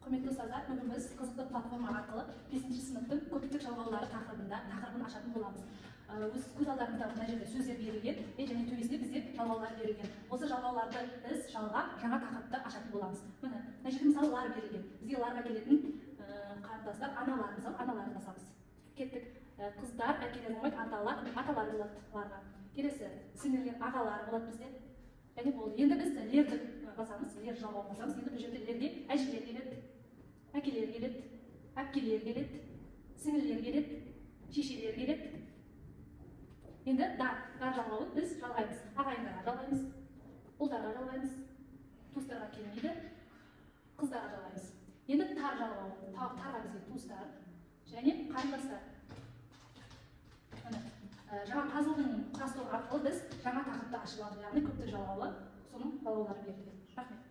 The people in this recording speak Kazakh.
Құрметті ұстаздар, бүгін біз қызықты платформа арқылы бесінші сыныптың көптік жалғаулары тақырыбын ашатын боламыз. Өз көз алдарыңызда мына жерде сөздер берілген және төбесінде бізде жалғаулар берілген. Осы жалғауларды біз жалғап, жаңа тақырыпты ашатын боламыз. Міне, мына жерде, мысалы, лар берілген. Бізге ларға келетін қарындастар, аналар, мысалы, аналарды басамыз. Кеттік. Қыздар, әкелер болмайды, аталар, аталар болады ларға. Келесі сіңлілер, ағалар болады бізде. Және болды. Енді біз лерді басамыз, лер жалғауын басамыз. Енді бұл жерде лерге әжелер келеді, әкелер келеді, әпкелер келеді, сіңлілер келеді, шешелер келеді. Енді дар, дар жалғауын біз жалғаймыз. Ағайындарға жалғаймыз, ұлдарға жалғаймыз, туыстарға келмейді, қыздарға жалғаймыз. Енді тар жалғауы, тарға бізге туыстар және қарындастар. Міне, жаңа пазлдың құрастыру арқылы біз жаңа тақырыпты ашып алдық, яғни көптік жалғаулы, соның жалғаулары берілген. Рахмет.